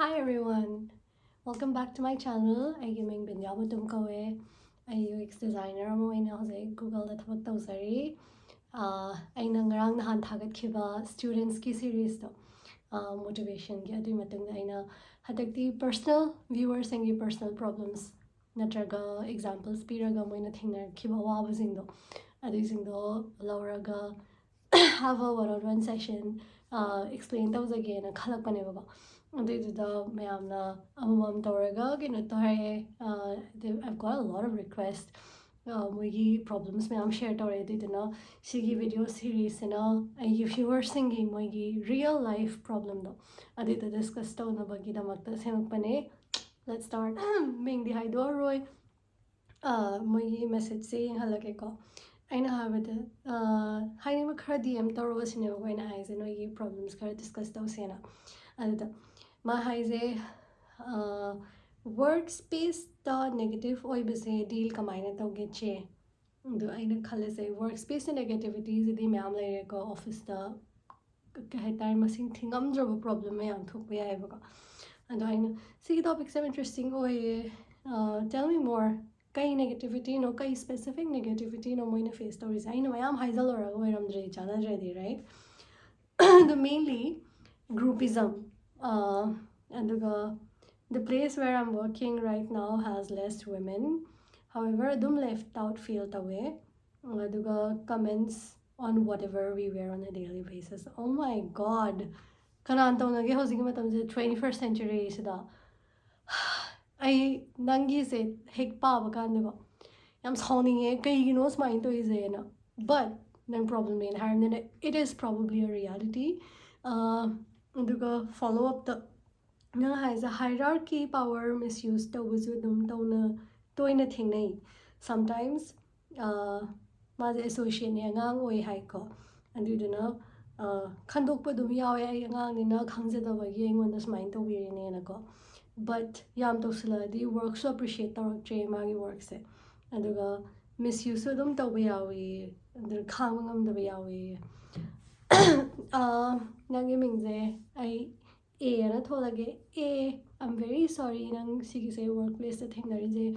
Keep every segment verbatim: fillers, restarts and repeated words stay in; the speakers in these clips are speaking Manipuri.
Hi everyone, welcome back to my channel. ꯑꯩꯒꯤ ꯃꯤꯡ ꯕꯤꯟꯗ꯭ꯌꯥ ꯃꯇꯨꯝ ꯀꯧꯋꯦ꯫ ꯑꯩ U X designer ꯑꯃ ꯑꯣꯏꯅ ꯍꯧꯖꯤꯛ Google ꯗ ꯊꯕꯛ ꯇꯧꯖꯔꯤ꯫ ꯑꯥ, ꯑꯩꯅ ꯉꯔꯥꯡ ꯅꯍꯥꯟ ꯊꯥꯒꯠꯈꯤꯕ students ꯀꯤ series ꯇꯣ, ꯑꯥ, motivation ꯒꯤ, ꯑꯗꯨꯒꯤ ꯃꯇꯨꯡꯗ ꯑꯩꯅ ꯍꯟꯗꯛꯇꯤ personal, viewers ꯁꯤꯡꯒꯤ personal problems ꯅꯠꯇ꯭ꯔꯒ examples ꯄꯤꯔꯒ ꯃꯣꯏꯅ ꯊꯦꯡꯅꯔꯛꯈꯤꯕ ꯑꯋꯥꯕꯁꯤꯡꯗꯣ, ꯑꯗꯨꯏꯁꯤꯡꯗꯣ ꯂꯧꯔꯒ have a one on one session, ah, explain ꯇꯧꯖꯒꯦꯅ ꯈꯜꯂꯛꯄꯅꯦꯕꯀꯣ꯫ ꯑꯗꯨꯏꯗꯨꯗ ꯃꯌꯥꯝꯅ ꯑꯃꯃꯝ ꯇꯧꯔꯒ ꯀꯩꯅꯣ ꯇꯧ ꯍꯥꯏꯔꯛꯑꯦ꯫ ꯑꯥ, they- I've got a lot of request. ꯑꯥ, ꯃꯣꯏꯒꯤ problems ꯃꯌꯥꯝ share ꯇꯧꯔꯛꯑꯦ꯫ ꯑꯗꯨꯏꯗꯨꯅ ꯁꯤꯒꯤ video series ꯁꯤꯅ ꯑꯩꯒꯤ viewers ꯁꯤꯡꯒꯤ ꯃꯣꯏꯒꯤ real life problem ꯗꯣ ꯑꯗꯨꯏꯗꯣ discuss ꯇꯧꯅꯕꯒꯤꯗꯃꯛꯇ ꯁꯦꯝꯃꯛꯄꯅꯦ꯫ Let's start. ꯃꯤꯡꯗꯤ ꯍꯥꯏꯗꯣꯛꯑꯔꯣꯏ꯫ ꯑꯥ, ꯃꯣꯏꯒꯤ message ꯁꯦ ꯌꯦꯡꯍꯜꯂꯛꯀꯦꯀꯣ꯫ ꯑꯩꯅ ꯍꯥꯏꯕꯗ, ꯑꯥ, ꯍꯥꯏꯅꯤꯡꯕ ꯈꯔ D M ꯇꯧꯔꯛꯑꯣ ꯁꯤꯅꯦꯕꯀꯣ ꯑꯩꯅ ꯍꯥꯏꯁꯦ, ꯅꯣꯏꯒꯤ problems ꯈꯔ discuss ꯇꯧꯁꯦꯅ꯫ ꯑꯗꯨꯗ ꯃꯥ ꯍꯥꯏꯁꯦ, ꯑꯥ, work space ꯇ negative ꯑꯣꯏꯕꯁꯦ deal ꯀꯃꯥꯏꯅ ꯇꯧꯒꯦ ꯆꯦ? ꯑꯗꯣ ꯑꯩꯅ ꯈꯜꯂꯤꯁꯦ, work space ꯇ negativity ꯁꯤꯗꯤ ꯃꯌꯥꯝ ꯂꯩꯔꯦꯀꯣ, office ꯇ ꯀꯩ ꯍꯥꯏꯇꯥꯔꯦ, ꯃꯁꯤꯡ ꯊꯤꯉꯝꯗ꯭ꯔꯕ problem ꯃꯌꯥꯝ ꯊꯣꯛꯄ ꯌꯥꯏꯑꯕꯀꯣ꯫ ꯑꯗꯣ ꯑꯩꯅ ꯁꯤꯒꯤ topic ꯁꯦ ꯌꯥꯝ interesting ꯑꯣꯏꯌꯦ, ꯑꯥ, tell me more, ꯀꯩ negativity ꯅꯣ, ꯀꯩ specific negativity ꯅꯣ ꯃꯣꯏꯅ face ꯇꯧꯔꯤꯁꯦ? ꯑꯩꯅ ꯃꯌꯥꯝ ꯍꯥꯏꯖꯜꯂꯨꯔꯒ ꯑꯣꯏꯔꯝꯗ꯭ꯔꯦ, ꯆꯥꯟꯅꯗ꯭ꯔꯗꯤ, right? ꯑꯗꯣ mainly groupism, ꯑꯥ, ꯑꯗꯨꯒ the place where I'm working right now has less women, however ꯑꯗꯨꯝ left out feel ꯇꯧꯋꯦ꯫ ꯑꯗꯨꯒ comments on whatever we wear on a daily basis. Oh my God! ꯀꯅꯥꯅ ꯇꯧꯅꯒꯦ ꯍꯧꯖꯤꯛꯀꯤ ꯃꯇꯝꯁꯦ, twenty first century ꯁꯤꯗ? ꯑꯩ ꯅꯪꯒꯤꯁꯦ ꯍꯦꯛ ꯄꯥꯕ ꯀꯥꯟꯗꯀꯣ, ꯌꯥꯝ ꯁꯥꯎꯅꯤꯡꯉꯦ, ꯀꯩꯒꯤꯅꯣ ꯁꯨꯃꯥꯏꯅ ꯇꯧꯔꯤꯁꯦꯅ꯫ But ꯅꯪ problem ꯅꯦꯅ ꯍꯥꯏꯔꯕꯅꯤꯅ, it is probably a reality. ꯑꯥ, ꯑꯗꯨꯒ follow up ꯇ ꯅꯪ ꯍꯥꯏꯁꯦ hierarchy, power misuse ꯇꯧꯕꯁꯨ ꯑꯗꯨꯝ ꯇꯧꯅ, ꯇꯣꯏꯅ ꯊꯦꯡꯅꯩ꯫ Sometimes, ꯑꯥ, ꯃꯥꯁꯦ associate ꯅꯦ, ꯑꯉꯥꯡ ꯑꯣꯏ ꯍꯥꯏꯀꯣ, ꯑꯗꯨꯏꯗꯨꯅ, ꯑꯥ, ꯈꯟꯗꯣꯛꯄ ꯑꯗꯨꯝ ꯌꯥꯎꯋꯦ, "ꯑꯩ ꯑꯉꯥꯡꯅꯤꯅ ꯈꯪꯖꯗꯕꯒꯤ ꯑꯩꯉꯣꯟꯗ ꯁꯨꯃꯥꯏꯅ ꯇꯧꯕꯤꯔꯤꯅꯦꯅꯀꯣ." But ꯌꯥꯝ ꯇꯧꯁꯤꯜꯂꯛꯑꯗꯤ work ꯁꯨ appreciate ꯇꯧꯔꯛꯇ꯭ꯔꯦ, ꯃꯥꯒꯤ work ꯁꯦ꯫ ꯑꯗꯨꯒ misuse ꯁꯨ ꯑꯗꯨꯝ ꯇꯧꯕ ꯌꯥꯎꯏ, ꯑꯗꯨ ꯈꯥꯡꯕ ꯉꯝꯗꯕ ꯌꯥꯎꯏ꯫ ꯑꯥ, ꯅꯪꯒꯤ ꯃꯤꯡꯁꯦ ꯑꯩ ꯑꯦ ꯑꯅ ꯊꯣꯛꯂꯒꯦ꯫ ꯑꯦ, I'm very sorry, ꯅꯪ ꯁꯤꯒꯤꯁꯦ ꯋꯔꯛ ꯄ꯭ꯂꯦꯁꯇ ꯊꯦꯡꯅꯔꯤꯁꯦ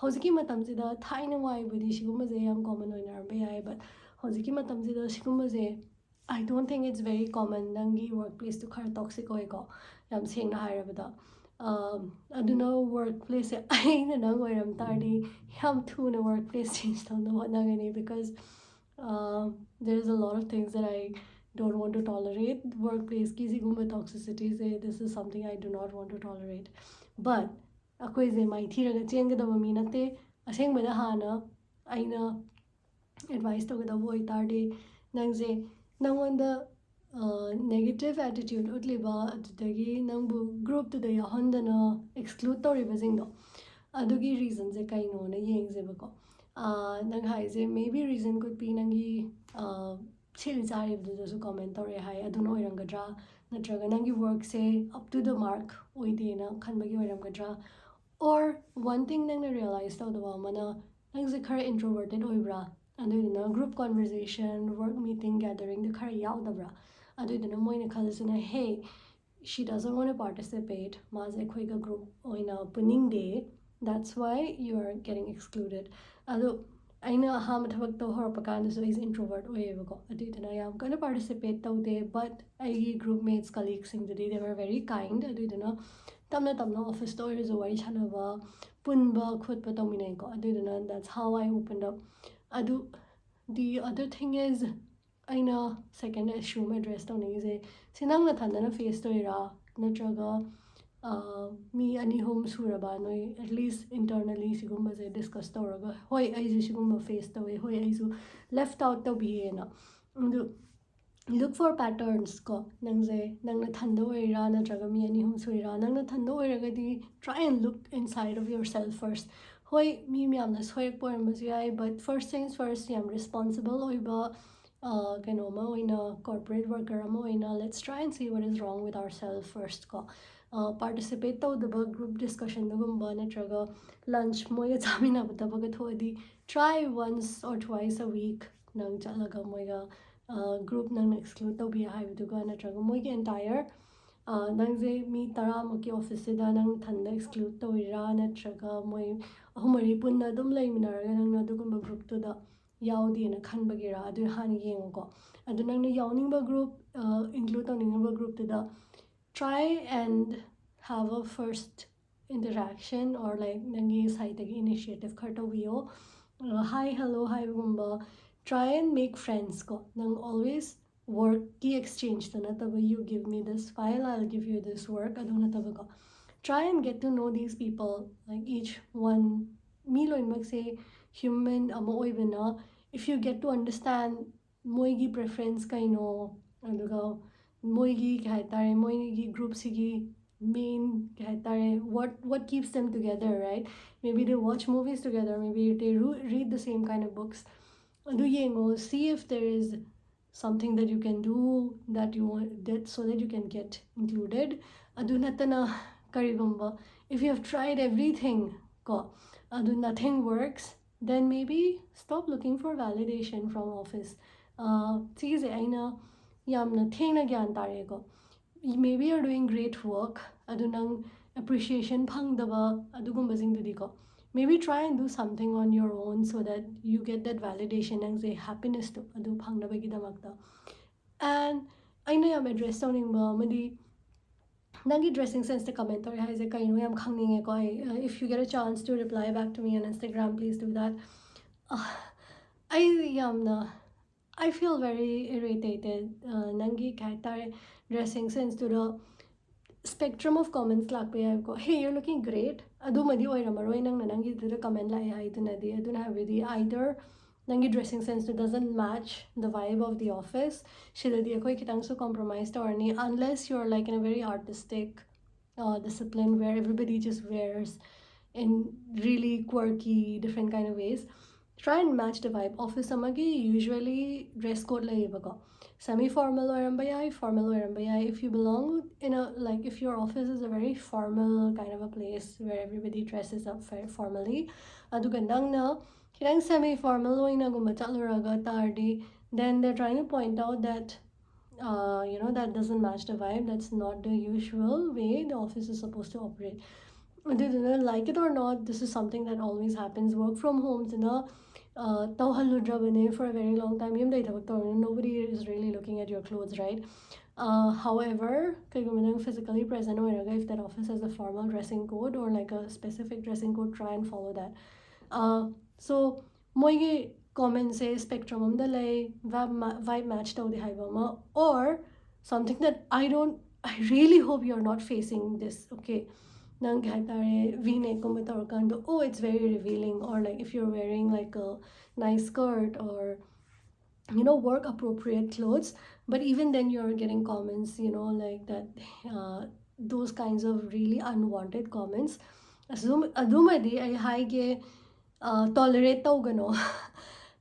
ꯍꯧꯖꯤꯛꯀꯤ ꯃꯇꯝꯁꯤꯗ, ꯊꯥꯏꯅ ꯋꯥꯏꯕꯨꯗꯤ ꯁꯤꯒꯨꯝꯕꯁꯦ ꯌꯥꯝ ꯀꯣꯃꯟ ꯑꯣꯏꯅꯔꯝꯕ ꯌꯥꯏ, ꯕꯠ ꯍꯧꯖꯤꯛꯀꯤ ꯃꯇꯝꯁꯤꯗ ꯁꯤꯒꯨꯝꯕꯁꯦ, I don't think it's very common, ꯅꯪꯒꯤ ꯋꯔꯛ ꯄ꯭ꯂꯦꯁꯇꯨ ꯈꯔ ꯇꯣꯛꯁꯤꯛ ꯑꯣꯏꯀꯣ, ꯌꯥꯝ ꯁꯦꯡꯅ ꯍꯥꯏꯔꯕꯗ꯫ ꯑꯗꯨꯅ ꯋꯔꯛ ꯄ꯭ꯂꯦꯁꯁꯦ ꯑꯩꯅ ꯅꯪ ꯑꯣꯏꯔꯝ ꯇꯥꯔꯗꯤ ꯌꯥꯝ ꯊꯨꯅ ꯋꯔꯛ ꯄ꯭ꯂꯦꯁ ꯆꯦꯟꯖ ꯇꯧꯅꯕ ꯍꯣꯠꯅꯒꯅꯤ, because there is a lot of things that I don't want to tolerate. Work ꯄ꯭ꯂꯦꯁꯀꯤ ꯁꯤꯒꯨꯝꯕ ꯇꯣꯛꯁꯤꯁꯤꯇꯤꯁꯦ, this is something I do not want to tolerate. But ꯑꯩꯈꯣꯏꯁꯦ ꯃꯥꯏꯊꯤꯔꯒ ꯆꯦꯟꯒꯗꯕ ꯃꯤ ꯅꯠꯇꯦ꯫ ꯑꯁꯦꯡꯕꯗ ꯍꯥꯟꯅ ꯑꯩꯅ ꯑꯦꯗꯚꯥꯏꯁ ꯇꯧꯒꯗꯕ ꯑꯣꯏꯇꯥꯔꯗꯤ, ꯅꯪꯁꯦ ꯅꯪꯉꯣꯟꯗ ꯅꯦꯒꯦꯇꯤꯞ ꯑꯦꯇꯤꯇ꯭ꯌꯨꯠ ꯎꯠꯂꯤꯕ, ꯑꯗꯨꯗꯒꯤ ꯅꯪꯕꯨ ꯒ꯭ꯔꯨꯞꯇꯨꯗ ꯌꯥꯎꯍꯟꯗꯅ ꯑꯦꯛꯁꯀ꯭ꯂꯨꯠ ꯇꯧꯔꯤꯕꯁꯤꯡꯗꯣ, ꯑꯗꯨꯒꯤ ꯔꯤꯖꯟꯁꯦ ꯀꯩꯅꯣꯅ ꯌꯦꯡꯁꯦꯕꯀꯣ꯫ ꯅꯪ ꯍꯥꯏꯁꯦ, maybe reason could be ꯅꯪꯒꯤ ꯁꯦꯠꯂꯤ ꯆꯥꯔꯤꯕꯗꯨꯗꯁꯨ ꯀꯣꯃꯦꯟ ꯇꯧꯔꯛꯑꯦ ꯍꯥꯏ, ꯑꯗꯨꯅ ꯑꯣꯏꯔꯝꯒꯗ꯭ꯔꯥ, ꯅꯠꯇ꯭ꯔꯒ ꯅꯪꯒꯤ ꯋꯔꯛꯁꯦ up to the mark ꯑꯣꯏꯗꯦꯅ ꯈꯟꯕꯒꯤ ꯑꯣꯏꯔꯝꯒꯗ꯭ꯔꯥ? Or one thing ꯅꯪꯅ ꯔꯤꯌꯦꯂꯥꯏꯁ ꯇꯧꯗꯕ ꯑꯃꯅ, ꯅꯪꯁꯦ ꯈꯔ ꯏꯟꯇ꯭ꯔꯣꯕꯔꯇꯦꯠ ꯑꯣꯏꯕ꯭ꯔꯥ? ꯑꯗꯨꯗꯨꯅ ꯒ꯭ꯔꯨꯞ ꯀꯣꯟꯚꯔꯖꯦꯁꯟ, ꯋꯔꯛ ꯃꯤꯇꯤꯡ, ꯒꯦꯗꯔꯤꯡꯗ ꯈꯔ ꯌꯥꯎꯗꯕ꯭ꯔꯥ? ꯑꯗꯨꯗꯨꯅ ꯃꯣꯏꯅ ꯈꯜꯂꯤꯁꯤꯅ, hey, she doesn't want to participate, ꯃꯥꯁꯦ ꯑꯩꯈꯣꯏꯒ ꯒ꯭ꯔꯨꯞ ꯑꯣꯏꯅ ꯄꯨꯅꯤꯡꯗꯦ, that's why you are getting excluded. ꯑꯗꯣ ꯑꯩꯅ ꯑꯍꯥꯟꯕ ꯊꯕꯛ ꯇꯧ ꯍꯧꯔꯛꯄ ꯀꯥꯟꯗꯁꯨ ꯑꯩꯁꯦ ꯏꯟꯇ꯭ꯔꯣꯕꯔꯠ ꯑꯣꯏꯌꯦꯕꯀꯣ, ꯑꯗꯨꯏꯗꯨꯅ ꯌꯥꯝ ꯀꯟꯅ ꯄꯥꯔꯇꯤꯁꯤꯄꯦꯠ ꯇꯧꯗꯦ, ꯕꯠ ꯑꯩꯒꯤ ꯒ꯭ꯔꯨꯞ ꯃꯦꯠꯁ ꯀꯂꯤꯛꯁꯤꯡꯗꯨꯗꯤ they were very kind. ꯑꯗꯨꯏꯗꯨꯅ ꯇꯞꯅ ꯇꯞꯅ ꯑꯣꯐꯤꯁꯇ ꯑꯣꯏꯔꯁꯨ ꯋꯥꯔꯤ ꯁꯥꯟꯅꯕ, ꯄꯨꯟꯕ ꯈꯣꯠꯄ ꯇꯧꯃꯤꯟꯅꯩꯀꯣ, ꯑꯗꯨꯏꯗꯨꯅ that's how I opened up. ꯑꯗꯨ the other thing is, ꯑꯩꯅ ꯁꯦꯀꯦꯟ ꯏꯁꯨ ꯑꯃ ꯑꯦꯗ꯭ꯔꯦꯁ ꯇꯧꯅꯤꯡꯉꯤꯁꯦ, ꯁꯤ ꯅꯪ ꯅꯊꯟꯗꯅ ꯐꯦꯁ ꯇꯧꯔꯤꯔꯥ, ꯅꯠꯇ꯭ꯔꯒ ꯃꯤ ꯑꯅꯤ ꯑꯍꯨꯝ ꯁꯨꯔꯕ ꯅꯣꯏ, at least internally ꯁꯤꯒꯨꯝꯕꯁꯦ ꯗꯤꯁꯀꯁ ꯇꯧꯔꯒ, ꯍꯣꯏ ꯑꯩꯁꯦ ꯁꯤꯒꯨꯝꯕ ꯐꯦꯁ ꯇꯧꯋꯦ, ꯍꯣꯏ ꯑꯩꯁꯨ ꯂꯦꯐ ꯑꯥꯎꯠ ꯇꯧꯕꯤꯌꯦꯅ꯫ ꯑꯗꯨ look for patterns ꯀꯣ, ꯅꯪꯁꯦ ꯅꯪ ꯅꯊꯟꯗ ꯑꯣꯏꯔꯤꯔꯥ, ꯅꯠꯇ꯭ꯔꯒ ꯃꯤ ꯑꯅꯤ ꯑꯍꯨꯝ ꯁꯨꯔꯤꯔꯥ? ꯅꯪ ꯅꯊꯟꯗ ꯑꯣꯏꯔꯒꯗꯤ try and look inside of yourself first. ꯍꯣꯏ, ꯃꯤ ꯃꯌꯥꯝꯅ ꯁꯣꯏꯔꯛꯄ ꯑꯣꯏꯔꯝꯕꯁꯨ ꯌꯥꯏ, but first things first, ꯌꯥꯝ ꯔꯦꯁꯄꯣꯟꯁꯤꯕꯜ ꯑꯣꯏꯕ ꯀꯩꯅꯣ ꯑꯃ ꯑꯣꯏꯅ, ꯀꯣꯔꯄꯣꯔꯦꯠ ꯋꯥꯔꯀꯔ ꯑꯃ ꯑꯣꯏꯅ, let's try and see what is wrong with ourselves first ꯀꯣ꯫ ꯄꯥꯔꯇꯤꯁꯤꯄꯦꯠ ꯇꯧꯗꯕ ꯒ꯭ꯔꯨꯞ ꯗꯤꯁꯀꯁꯟꯗꯒꯨꯝꯕ, ꯅꯠꯇ꯭ꯔꯒ ꯂꯟꯆ ꯃꯣꯏꯒ ꯆꯥꯃꯤꯟꯅꯕꯗꯕꯒ ꯊꯣꯛꯑꯗꯤ, try once or twice a week ꯅꯪ ꯆꯠꯂꯒ ꯃꯣꯏꯒ ꯒ꯭ꯔꯨꯞ ꯅꯪꯅ ꯑꯦꯛꯁꯀ꯭ꯂꯨꯠ ꯇꯧꯕꯤ ꯍꯥꯏꯕꯗꯨꯒ, ꯅꯠꯇ꯭ꯔꯒ ꯃꯣꯏꯒꯤ entire ꯅꯪꯁꯦ ꯃꯤ ꯇꯔꯥꯃꯨꯛꯀꯤ ꯑꯣꯐꯤꯁꯁꯤꯗ ꯅꯪ ꯊꯟꯗ ꯑꯦꯛꯁꯀ꯭ꯂꯨꯗ ꯇꯧꯔꯤꯔꯥ, ꯅꯠꯇ꯭ꯔꯒ ꯃꯣꯏ ꯑꯍꯨꯝ ꯃꯔꯤ ꯄꯨꯟꯅ ꯑꯗꯨꯝ ꯂꯩꯃꯤꯟꯅꯔꯒ ꯅꯪꯅ ꯑꯗꯨꯒꯨꯝꯕ ꯒ꯭ꯔꯨꯞꯇꯨꯗ ꯌꯥꯎꯗꯦꯅ ꯈꯟꯕꯒꯤꯔꯥ, ꯑꯗꯨ ꯍꯥꯟꯅ ꯌꯦꯡꯉꯨꯀꯣ. ꯑꯗꯨ ꯅꯪꯅ ꯌꯥꯎꯅꯤꯡꯕ group, include ꯇꯧꯅꯤꯡꯉꯤꯕ ꯒ꯭ꯔꯨꯞꯇꯨꯗ try and have a first interaction or like ꯅꯪꯒꯤ ꯁꯥꯏꯠꯇꯒꯤ ꯏꯅꯤꯁꯤꯌꯦꯇꯤꯞ ꯈꯔ ꯇꯧꯕꯤꯌꯣ. Hi, hello ꯍꯥꯏꯕꯒꯨꯝꯕ, try and make friends ꯀꯣ. ꯅꯪ always ꯋꯥꯔꯛꯀꯤ ꯑꯦꯛꯁꯆꯦꯟꯖꯇ ꯅꯠꯇꯕ, you give me this file, I'll give you this work, ꯑꯗꯨ ꯅꯠꯇꯕꯀꯣ. Try and get to know these people, like each one. Me ꯂꯣꯏꯅꯃꯛꯁꯦ human ꯑꯃ ꯑꯣꯏꯕꯅ, if you get to understand ꯃꯣꯏꯒꯤ ꯄ꯭ꯔꯦꯐꯔꯦꯟꯁ ꯀꯩꯅꯣ, ꯑꯗꯨꯒ ꯃꯣꯏꯒꯤ ꯀꯩ ꯍꯥꯏꯇꯥꯔꯦ, ꯃꯣꯏꯒꯤ ꯒ꯭ꯔꯨꯞꯁꯤꯒꯤ ꯃꯦꯟ ꯀꯩ ꯍꯥꯏꯇꯥꯔꯦ, what what keeps them together, right? Maybe they watch movies together, maybe they ru- read the same kind of books. ꯑꯗꯨ ꯌꯦꯡꯉꯣ, see if there is something that you can do that you want that so that you can get included. ꯑꯗꯨ ꯅꯠꯇꯅ ꯀꯔꯤꯒꯨꯝꯕ, if you have tried everything ꯀꯣ, ꯑꯗꯨ nothing works, then maybe stop looking for validation from office. ꯁꯤꯒꯤꯁꯦ ꯑꯩꯅ ꯌꯥꯝꯅ ꯊꯦꯡꯅ ꯒ꯭ꯌꯥꯟ ꯇꯥꯔꯦꯀꯣ. Maybe you're doing great work, ꯑꯗꯨ ꯅꯪ ꯑꯦꯄ꯭ꯔꯤꯁꯤꯌꯦꯁꯟ ꯐꯪꯗꯕ ꯑꯗꯨꯒꯨꯝꯕꯁꯤꯡꯗꯨꯗꯤꯀꯣ, maybe try and do something on your own so that you get that validation, ꯅꯪꯁꯦ ꯍꯦꯄꯤꯅꯦꯁꯇꯣ ꯑꯗꯨ ꯐꯪꯅꯕꯒꯤꯗꯃꯛꯇ. And ꯑꯩꯅ ꯌꯥꯝ ꯑꯦꯗ꯭ꯔꯦꯁ ꯇꯧꯅꯤꯡꯕ ꯑꯃꯗꯤ, ꯅꯪꯒꯤ ꯗ꯭ꯔꯦꯁꯤꯡ ꯁꯦꯟꯁꯇ ꯀꯃꯦꯟ ꯇꯧꯔꯦ ꯍꯥꯏꯁꯦ ꯀꯩꯅꯣ ꯌꯥꯝ ꯈꯪꯅꯤꯡꯉꯦꯀꯣ ꯑꯩ. If you get a chance to reply back to me on Instagram, please do that. ꯑꯩ ꯌꯥꯝꯅ, I feel very irritated. ꯅꯪꯒꯤ ꯀꯩ ꯍꯥꯏꯇꯥꯔꯦ, ꯗ꯭ꯔꯦꯁꯤꯡ ꯁꯦꯟꯁꯇꯨꯗ spectrum of comments ꯂꯥꯛꯄ ꯌꯥꯏꯕꯀꯣ. Hey, you're looking great, ꯑꯗꯨꯃꯗꯤ ꯑꯣꯏꯔꯝꯃꯔꯣꯏ ꯅꯪꯅ ꯅꯪꯒꯤꯗꯨꯗ ꯀꯃꯦꯟ ꯂꯥꯛꯑꯦ ꯍꯥꯏꯗꯨꯅꯗꯤ. ꯑꯗꯨꯅ ꯍꯥꯏꯕꯗꯤ either ꯅꯪꯒꯤ dressing ꯁꯦꯟꯁꯇꯨ doesn't match the vibe of the office, ꯁꯤꯗꯗꯤ ꯑꯩꯈꯣꯏ ꯈꯤꯇꯪꯁꯨ ꯀꯣꯝꯄ꯭ꯔꯣꯃꯥꯏꯁ ꯇꯧꯔꯅꯤ, unless you are like in a very artistic uh, discipline where everybody just wears in really quirky, different kind of ways. Try and match the vibe. Office ꯑꯃꯒꯤ usually dress code ꯂꯩꯌꯦꯕꯀꯣ. Semi formal ꯑꯣꯏꯔꯝꯕ ꯌꯥꯏ, formal ꯑꯣꯏꯔꯝꯕ ꯌꯥꯏ. If you belong in a, like, if your office is a very formal kind of a place where everybody dresses up very formally, ꯑꯗꯨꯒ ꯅꯪꯅ ꯈꯤꯇꯪ semi formal ꯑꯣꯏꯅꯒꯨꯝꯕ ꯆꯠꯂꯨꯔꯒ ꯇꯥꯔꯗꯤ, then they're trying to point out that uh, you know, that doesn't match the vibe. That's not the usual way the office is supposed to operate. ꯑꯗꯨꯗꯨꯅ, like it or not, this is something that always happens. Work from home ꯁꯤꯅ, uh, ꯇꯧꯍꯜꯂꯨꯗ꯭ꯔꯕꯅꯦ for a very long time. ꯌꯨꯝꯗꯩ ꯊꯕꯛ ꯇꯧꯔꯕꯅꯤꯅ, nobody is really looking at your clothes, right? Uh, however, ꯀꯩꯒꯨꯝꯕ ꯅꯪ physically present ꯑꯣꯏꯔꯒ, if that office has a formal dressing code or like a specific dressing code, try and follow that. Uh, so ꯃꯣꯏꯒꯤ comment ꯁꯦ spectrum ꯑꯃꯗ ꯂꯩ, vibe ma- vibe match ꯇꯧꯗꯦ ꯍꯥꯏꯕ ꯑꯃ, or something that I don't, I really hope you're not facing this, okay? ꯅꯪ ꯀꯩ ꯍꯥꯏꯇꯥꯔꯦ, V neck ꯀꯨꯝꯕ ꯇꯧꯔꯀꯥꯟꯗ, oh, it's very revealing, or like if you're wearing like a nice skirt or, you know, work appropriate clothes, but even then you're getting comments, you know, like that, uh, those kinds of really unwanted comments. ꯑꯗꯨꯝ ꯑꯗꯨꯃꯗꯤ ꯑꯩ ꯍꯥꯏꯒꯦ, uh, tolerate ꯇꯧꯒꯅꯣ.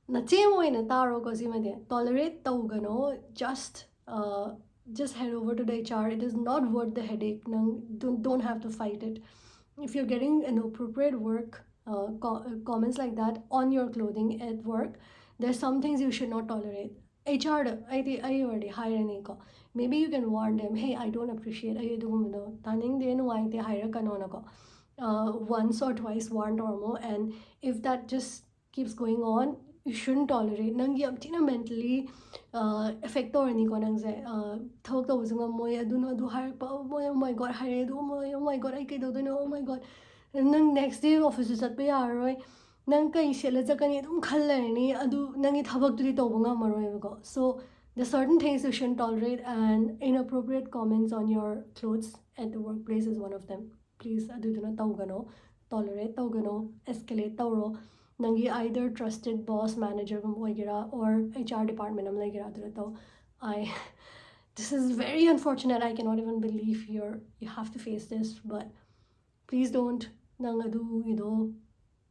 ꯅꯆꯦ ꯑꯃ ꯑꯣꯏꯅ ꯇꯥꯔꯣꯀꯣ ꯁꯤꯃꯗꯤ, tolerate ꯇꯧꯒꯅꯣ. Just, uh, just head over to the H R. It is not worth the headache. ꯅꯪ don't, don't have to fight it. If you're getting inappropriate work, uh, co- uh, comments like that on your clothing at work, there's some things you should not tolerate. H R ꯗ ꯑꯩꯗꯤ ꯑꯩ ꯑꯣꯏꯔꯗꯤ ꯍꯥꯏꯔꯅꯤꯀꯣ. Maybe you can warn them, hey, I don't appreciate, ꯑꯩ ꯑꯗꯨꯒꯨꯝꯕꯗꯣ ꯇꯥꯅꯤꯡꯗꯦ, ꯅꯨꯡꯉꯥꯏꯇꯦ, ꯍꯥꯏꯔꯛꯀꯅꯣꯅꯀꯣ. Uh, once or twice warn ꯇꯧꯔꯝꯃꯣ, and if that just keeps going on, you shouldn't tolerate. ꯅꯪꯒꯤ ꯌꯥꯝ ꯊꯤꯅ mentally, uh, affect ꯇꯧꯔꯅꯤꯀꯣ ꯅꯪꯁꯦ. Uh, ꯊꯕꯛ ꯇꯧꯕꯁꯨ ꯉꯝꯃꯣꯏ, ꯑꯗꯨꯅ ꯑꯗꯨ ꯍꯥꯏꯔꯛꯄ, oh my, oh my God, ꯍꯥꯏꯔꯛꯑꯦ ꯑꯗꯨ, oh my, oh my God, ꯑꯩ ꯀꯩꯗꯧꯗꯣꯏꯅꯣ, oh my God. ꯅꯪ next day office ꯁꯨ ꯆꯠꯄ ꯌꯥꯔꯔꯣꯏ. ꯅꯪ ꯀꯩ ꯁꯦꯠꯂ ꯆꯠꯀꯅꯤ ꯑꯗꯨꯝ ꯈꯜ ꯂꯩꯔꯅꯤ, ꯑꯗꯨ ꯅꯪꯒꯤ ꯊꯕꯛꯇꯨꯗꯤ ꯇꯧꯕ ꯉꯝꯃꯔꯣꯏꯕꯀꯣ. So the certain things you shouldn't tolerate, and inappropriate comments on your clothes at the workplace is one of them. Please, ꯑꯗꯨꯗꯨꯅ ꯇꯧꯒꯅꯣ, tolerate ꯇꯧꯒꯅꯣ, escalate ꯇꯧꯔꯣ. ꯅꯪꯒꯤ either trusted boss, manager ꯒꯨꯝꯕ ꯑꯣꯏꯒꯦꯔꯥ, or H R department ꯑꯃ ꯂꯩꯒꯦꯔꯥ, ꯑꯗꯨꯗ ꯇꯧ. I this is very unfortunate. I cannot even believe you're you have to face this, but please don't. ꯅꯪ ꯑꯗꯨꯒꯤꯗꯣ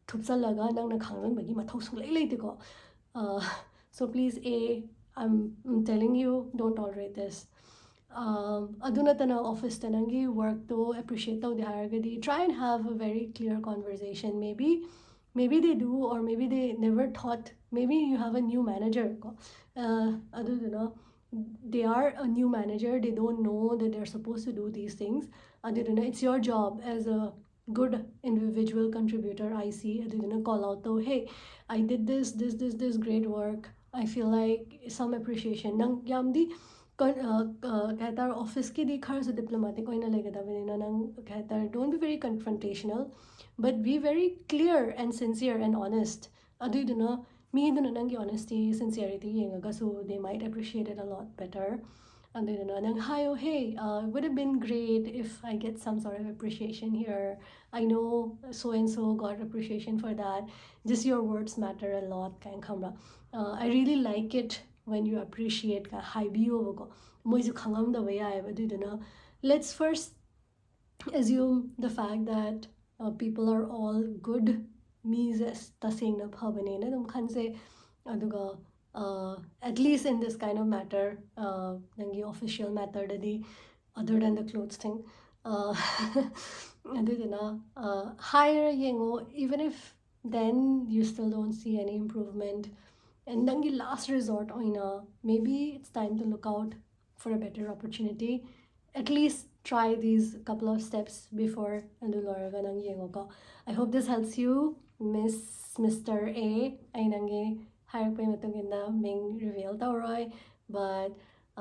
ꯊꯨꯞꯆꯜꯂꯒ ꯅꯪꯅ ꯈꯥꯡꯖꯟꯕꯒꯤ ꯃꯊꯧ ꯁꯨꯡꯂꯩ ꯂꯩꯇꯦꯀꯣ. Uh, so please, A, I'm, I'm telling you, don't tolerate this. Um, ꯑꯗꯨ ꯅꯠꯇꯅ office ꯇ ꯅꯪꯒꯤ work ꯇꯣ appreciate ꯇꯧꯗꯦ ꯍꯥꯏꯔꯒꯗꯤ, try and have a very clear conversation. Maybe, maybe they do, or maybe they never thought, maybe you have a new manager ꯀꯣ. Uh, ꯑꯗꯨꯗꯨꯅ they are a new manager, they don't know that they're supposed to do these things. ꯑꯗꯨꯗꯨꯅ it's your job as a good individual contributor, I C, ꯑꯗꯨꯗꯨꯅ call out ꯇꯧ, hey, I did this, this, this, this great work, I feel like some appreciation. ꯅꯪ ꯌꯥꯝꯗꯤ ꯀ- ꯑ, ꯑ, ꯀꯩ ꯍꯥꯏꯇꯥꯔꯦ, ꯑꯣꯐꯤꯁꯀꯤꯗꯤ ꯈꯔꯁꯨ ꯗꯤꯄ꯭ꯂꯣꯃꯦꯇꯤꯛ ꯑꯣꯏꯅ ꯂꯩꯒꯗꯕꯅꯤꯅ, ꯅꯪ ꯀꯩ ꯍꯥꯏꯇꯥꯔꯦ, don't be very confrontational, but be very clear and sincere and honest. ꯑꯗꯨꯏꯗꯨꯅ ꯃꯤꯗꯨꯅ ꯅꯪꯒꯤ honesty, sincerity ꯌꯦꯡꯉꯒꯁꯨ they might appreciate it a lot better. ꯑꯗꯨꯗꯨꯅ ꯅꯪ ꯍꯥꯏꯌꯣ, hey, uh, would have been great if I get some sort of appreciation here. I know so and so got appreciation for that. Just your words matter a lot ꯀꯥꯏꯅ, ꯈꯪꯕ꯭ꯔꯥ? Uh, I really like it when you appreciate ꯀꯥꯏꯅ ꯍꯥꯏꯕꯤꯌꯣꯕꯀꯣ. ꯃꯣꯏꯁꯨ ꯈꯪꯉꯝꯗꯕ ꯌꯥꯏꯑꯕ꯫ ꯑꯗꯨꯏꯗꯨꯅ let's first assume the fact that uh, people are all good. ꯃꯤꯁꯦ ꯑꯁ ꯇꯁꯦꯡꯅ ꯐꯕꯅꯦꯅ ꯑꯗꯨꯝ ꯈꯟꯖꯩ꯫ ꯑꯗꯨꯒ uh, at least in this kind of matter, uh, ꯅꯪꯒꯤ official matterꯗꯗꯤ, other than the clothes thing, uh, ꯑꯗꯨꯗꯨꯅ uh, ꯍꯥꯏꯔ ꯌꯦꯡꯉꯣ, even if then you still don't see any improvement, and ꯅꯪꯒꯤ last resort ꯑꯣꯏꯅ, maybe it's time to look out for a better opportunity. At least try these couple of steps before ꯑꯗꯨ ꯂꯣꯏꯔꯒ ꯅꯪ ꯌꯦꯡꯉꯣꯀꯣ. I hope this helps you, Miss, Mister A. ꯑꯩ ꯅꯪꯒꯤ ꯍꯥꯏꯔꯛꯄꯒꯤ ꯃꯇꯨꯡ ꯏꯟꯅ ꯃꯤꯡ reveal ꯇꯧꯔꯣꯏ, but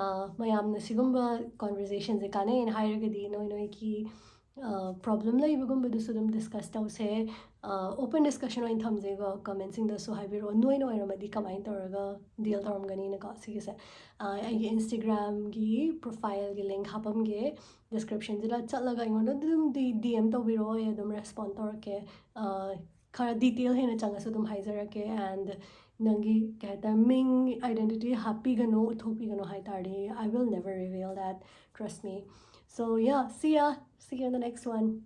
uh, ꯃꯌꯥꯝꯅ ꯁꯤꯒꯨꯝꯕ conversationꯁꯦ ꯀꯥꯟꯅꯩꯅ ꯍꯥꯏꯔꯒꯗꯤ ꯅꯣꯏ ꯅꯣꯏꯒꯤ problem ꯂꯩꯕꯒꯨꯝꯕꯗꯨꯁꯨ ꯑꯗꯨꯝ discuss ꯇꯧꯁꯦ꯫ Open discussion ꯑꯣꯏꯅ ꯊꯝꯖꯩꯀꯣ, commentꯁꯤꯡꯗꯁꯨ ꯍꯥꯏꯕꯤꯔꯛꯑꯣ, ꯅꯣꯏꯅ ꯑꯣꯏꯔꯝꯃꯗꯤ ꯀꯃꯥꯏꯅ ꯇꯧꯔꯒ deal ꯇꯧꯔꯝꯒꯅꯤꯅꯀꯣ ꯁꯤꯒꯤꯁꯦ꯫ ꯑꯩꯒꯤ Instagramꯒꯤ profileꯒꯤ link ꯍꯥꯞꯄꯝꯒꯦ, descriptionꯁꯤꯗ ꯆꯠꯂꯒ ꯑꯩꯉꯣꯟꯗ ꯑꯗꯨꯝ DM ꯇꯧꯕꯤꯔꯛꯑꯣ, ꯑꯩ ꯑꯗꯨꯝ respond ꯇꯧꯔꯛꯀꯦ꯫ ꯈꯔ detail ꯍꯦꯟꯅ ꯆꯪꯉꯁꯨ ꯑꯗꯨꯝ ꯍꯥꯏꯖꯔꯛꯀꯦ꯫ And ꯅꯪꯒꯤ ꯀꯩ ꯍꯥꯏꯇꯥꯔꯦ, ꯃꯤꯡ identity ꯍꯥꯞꯄꯤꯒꯅꯨ, ꯎꯠꯊꯣꯛꯄꯤꯒꯅꯨ ꯍꯥꯏ ꯇꯥꯔꯗꯤ, I will never reveal that, trust me. So yeah, see ya, see you in the next one.